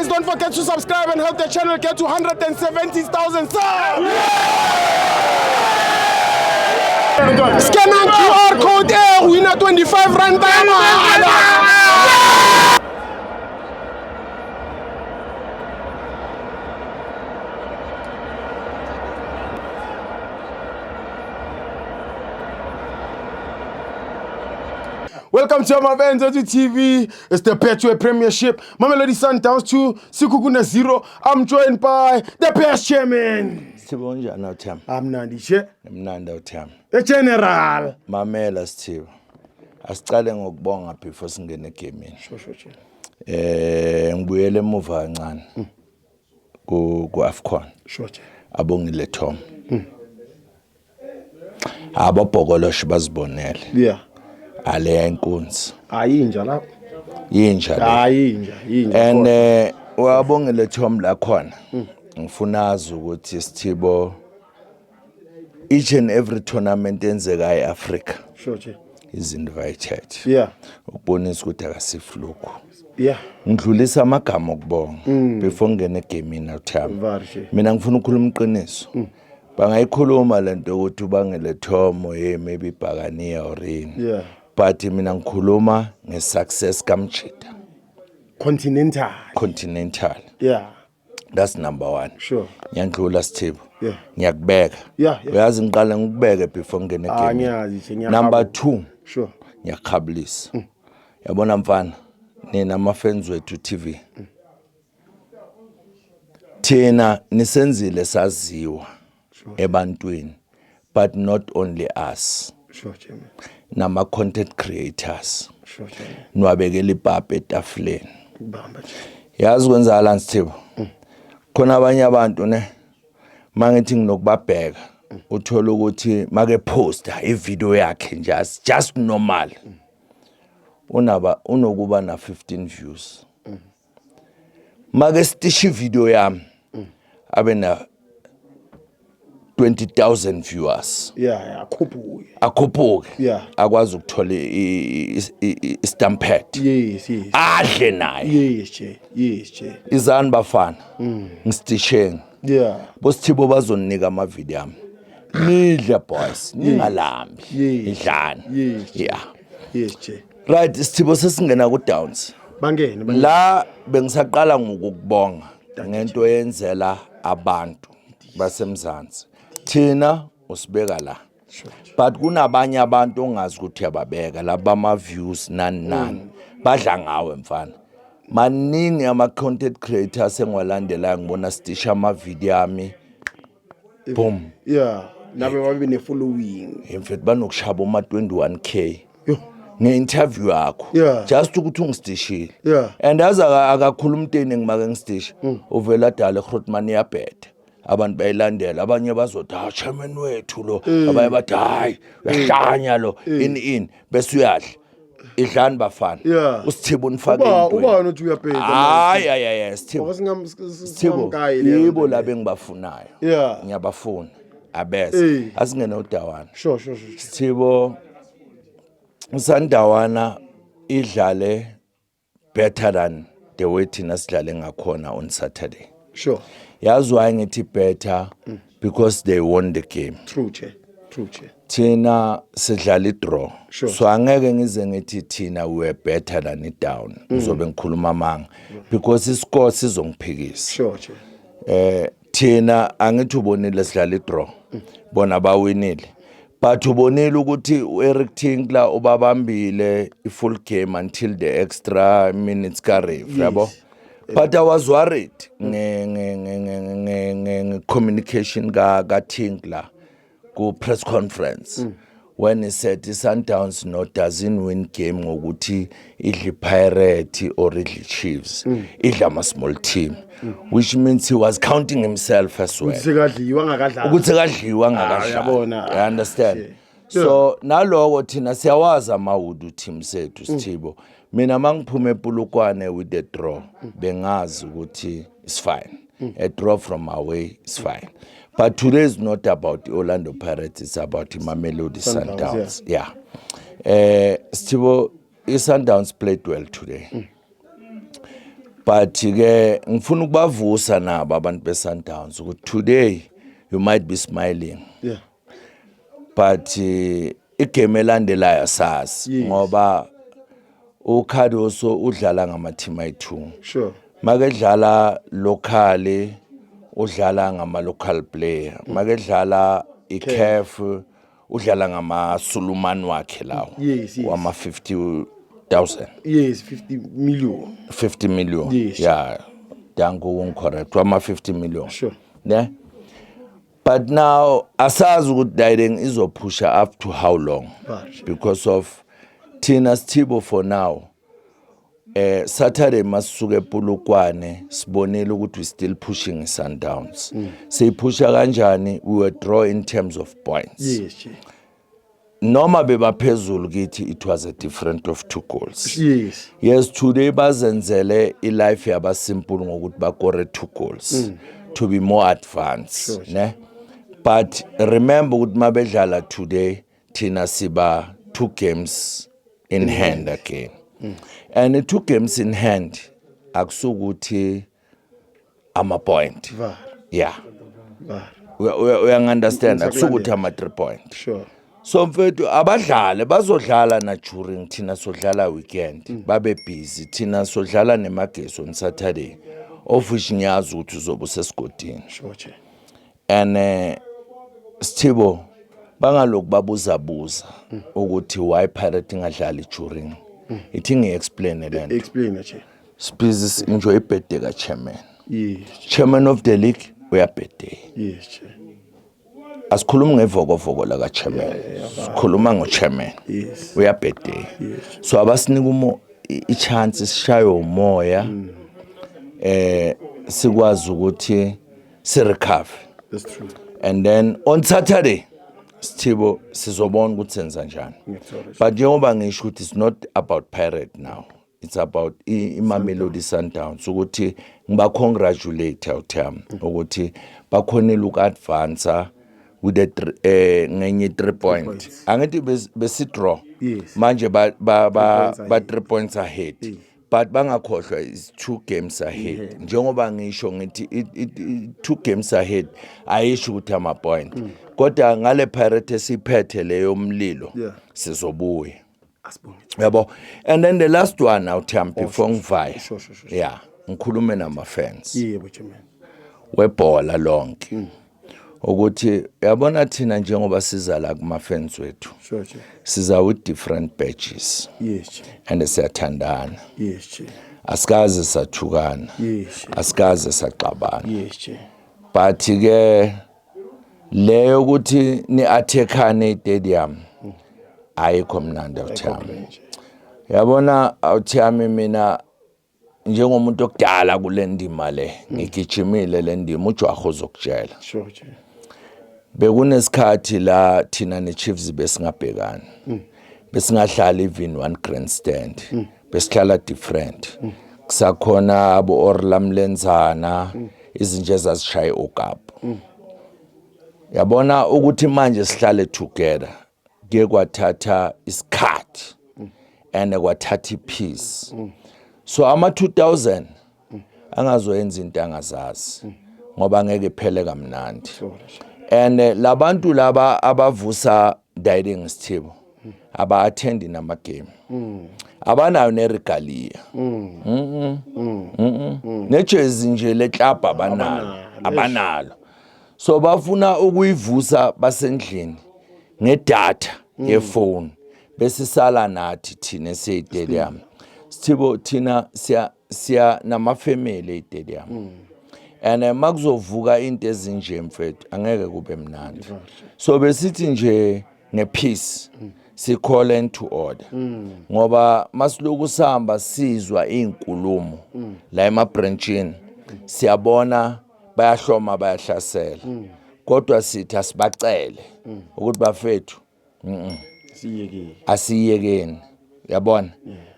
Guys, don't forget to subscribe and help the channel get to 170,000 subs. Scan QR code wina 25 rand ya mahala. Welcome to my fans on TV. It's the Betway Premiership. Mamelodi Sundowns 2, Sekhukhune 0. I'm joined by the best chairman. Sithibo, unjani awuthami? Amnandi che. Mnandi awuthami. The general. Mamela Sithibo. Asicale ngokubonga before singene egamini. Sure, sure. Ngibuyele emuva kancane. Ku AFCON. Sure, che. Abongile Tom. Abobhokoloshi bazibonele. Aleya inkunzi. Ayinja lapho. Yinja le. Ayinja, yinja. And uyabongile Tom la khona. Ngifuna azi ukuthi Sithibo, each and every tournament enzeka eAfrica Sure, che. is invited. Ukubonisa ukuthi akasifluku. Ngidlulisa amagama okubonga before ngene egamini awuthami. Varshe. Mina ngifuna ukukhuluma iqiniso. Bangayikhuluma lento ukuthi ubangele Tom, hey, maybe Bhakaniya or ini. But mina ngikhuluma ngesuccess kaMjida. Continental. Continental. That's number 1. Sure. Ngiyandlula Sithibo. Ngiyakubeka. Yeah. Uyazi ngiqala ngikubeke before ngene Ah, egamini. ngiyazi nje, ngiyakhabula. Number 2. Sure. Ngiyakhabulisa. Yabona mfana, nina ama fans wethu TV. Thina nisenzile saziwa ebantwini, but not only us. Sure, Chairman. Nama content creators. Sure, Chairman. Niwabekela ipapa etafuleni. Bamba nje. Yazi kwenzakalani Sithibo? Khona abanye abantu ne mangithi nginokubabheka uthola ukuthi make posta ivideo yakhe nje just normal. Unaba unokuba na 15 views. Make stisha ivideo yami abe na 20,000 viewers. Yeah, akhuphuke. Akhuphuke. Yeah. Akwazi ukuthola i-stampede. Yes. Adle naye. Yes, che. Yes, che. Izani bafana. Ngisitisheni. Bosithibo bazonika ama video ami. Nidle boys, ningalambi. Yes. Idlani. Yes. Yeah. Yes, che. Right, Sithibo, sesingena ku Downs. Bangene, bangene. La bengisaqala ngokubonga ngento yenzela abantu basemzansi. Thina usibeka la. But kunabanye abantu ongazi ukuthi uyababeka laba ama views nani nani. Badla ngawe mfana. Maningi ama content creators engiwalandelayo, ngibona stisha ama video ami. Boom. Yeah, nabe babe ne following. In fact banokushaba uma 21K. Yo. Nge-interview yakho. Yeah. Just ukuthi ungistishile. Yeah. And aza akakhuluma into eningi make ngistisha. Uvela dala eGrootman iyabheda. Abantu bayilandela, abanye bazothi ha chairman wethu lo, abanye bathi hayi uyahlanya lo, in bese uyadla. Idlani bafana. Yeah. Usithibo nifake Uba intweni. ubani uthi uyabheda? Hayi hayi hayi Sithibo. Ngoba Sithibo singamgayi leyo yibo nto laba leyo. engibafunayo. Yeah. Ngiyabafuna. Abese. Eh. Asingene udawana. Sure. Sithibo, Sandawana idlale better than the way thina sidlale ngakhona on Saturday. Sure. Yazi why ngithi better? Because they won the game. True, che. True, che. Thina sidlala i-draw. Sure. So angeke ngize ngithi thina we were better than i-down. Ngizobe ngikhuluma amanga because iscore sizongiphikisa. Sure, che. Thina angithi ubonile sidlala i-draw. Bona bawinile. But ubonile ukuthi uEric Tinkler ubabambile i-full game until the extra minutes ka ref, yabo. But I was worried nge communication ka Tinkler ku press conference when he said Sundowns no doesn't win game ngokuthi idli Pirate or idli Chiefs, idla ama small team, which means he was counting himself as well. Sekadliwa ngakadlali. Ukuthi kadliwa ngakadlali. Uyabona. You understand? Shit. So naloko thina siyawazi amawudu team sethu Sithibo. Mina mangiphume ePolokwane with the draw, bengazi ukuthi it's fine. A draw from away is fine. But today is not about the Orlando Pirates, it's about Mamelodi Sundowns. Sundowns. Yeah. Sithibo, Sundowns played well today. But ke ngifuna ukubavusa nabo abantu be-Sundowns ukuthi today you might be smiling, but igame elandelayo asazi, ngoba uCardoso udlala ngama-team ayi-2. Makedlala locally udlala ngama-local player, makedlala i-CAF udlala ngama-Sulumani wakhe lawo wama 50,000. Yes, 50 million. 50 million. Yeah, danko, ungicorrect, wama 50 million. Ne, but now asazi ukuthi diding izophusha up to how long, because of thina sithibo for now, Saturday masisuke ePolokwane sibonile ukuthi we still pushing Sundowns. Siyiphusha kanjani? We were draw in terms of points. Yes, chair. Noma bebaphezulu kithi, it was a different of two goals. Yes, today bazenzele ilife yaba simple ngokuthi bakore two goals to be more advanced. Ne, but remember ukuthi mabedlala today thina siba two games in hand again, and the two games in hand akusukuthi ama point. Var. Yeah. Var. Uyangi-understand? Akusukuthi ama 3 point. So mfethu, abadlali bazodlala na during thina sodlala weekend, babe busy, thina sodlala neMagesi on Saturday, of which ngiyazi ukuthi uzobe usesigodini. Sure, chair. And Sithibo, bangaloku babuza buza ukuthi why Pirate ingadlali during, ithi ngi-explain lento. Explain, chair. Sibhizi enjoy ibirthday ka chairman. Chairman of the league uyabirthday. Yes, chair. Asikhulumi ngevokovoko la ka chairman, sikhuluma ngo chairman. Uyabirthday. So abasinika umo i-chance sishaye umoya, sikwazi ukuthi si recover. That's true. And then on Saturday, Sithibo, sizobona ukuthi senza njani. Ngiyakuthola. But njengoba ngisho ukuthi it's not about Pirate now, it's about iMamelodi Sundowns, ukuthi ngiba congratulate awutham ukuthi bakhonile uku-advance with the ngenye 3 point. Points. Angithi besi draw? Yes. Manje ba points ba ahead. 3 points ahead, but bangakhohlwa is two games ahead. Njengoba ngisho ngithi two games ahead ayisho ukuthi ama point, kodwa ngale Pirate esiphethe leyo mlilo, sizobuya. Asibonge. Yabo, and then the last one awutham before ngivaya, Sure. yeah, ngikhulume nama fans Yebo, chairman. webhola lonke, ukuthi uyabona thina njengoba siza la kuma fans wethu, Sure, chair. siza with different badges Yes, chair. and siyathandana. Yes, chair. Asikaze sathukana. Yes, chair. Asikaze saxabana. Yes, chair. But ke leyo ukuthi ni attackane stadium ayikho mnandi awuthami. Chair. Yabona awuthami, mina njengomuntu okudala kule ndima le, ngigijimile le ndima, ujwaho uzokutshela. Sure, chair. Bekunesikhathi la thina ne-Chiefs besingabhekani, besingahlali even one grandstand, besihlala different, kusakhona abo Orla Mlenzana, izinto ezazishaya okapu. Yabona ukuthi manje sihlale together kuye kwathatha isikhathi and kwathatha ipeace. So ama 2000 angazoyenza into angazazi, ngoba ngeke iphele kamnandi. Sure, chair. And labantu laba abavusa diding, Sithibo, aba attend nama game, abanayo neregalia, nejezi nje leclub abanalo, abanalo. So bafuna ukuyivusa basendlini ngedatha yefone, bese sala nathi thina esiyistadium. Sithibo, thina siya nama family estadium, and makuzovuka into ezinje mfethu, angeke kube mnandi. So besithi nje ngepeace si-call into order, ngoba masiloku sihamba sizwa izinkulumo la ema-branchini, siyabona bayahloma bayahlasela, kodwa sithi asibacele ukuthi bafethu, Siyeke. Asiyekeni, yabona,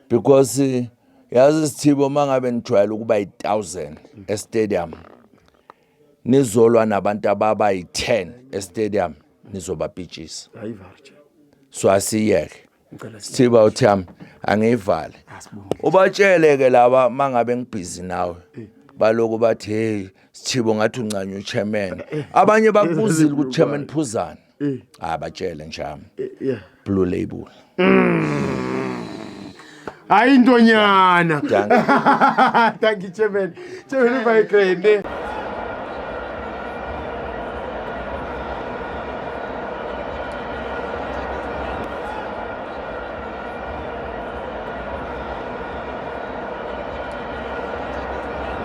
because yazi Sithibo, mangabe nijwayele ukuba yi1000 estadium, nizolwa nabantu ababa yi10 estadium, nizobapitshisa. Hayi var, chair. So asiyeke. Ngicela Sithiba uthami angiyivale. Asibonge. Ubatshele ke laba mangabe ngibhizi nawe. Baloku bathi hey Sithibo ngathi uncanywa uchairman. Abanye bakubuzile ukuthi chairman phuzani. Ah, batshele njami. Blue Label. Hayi, intonyana. Dankie. Thank you, chairman. Chairman, ubayigrande.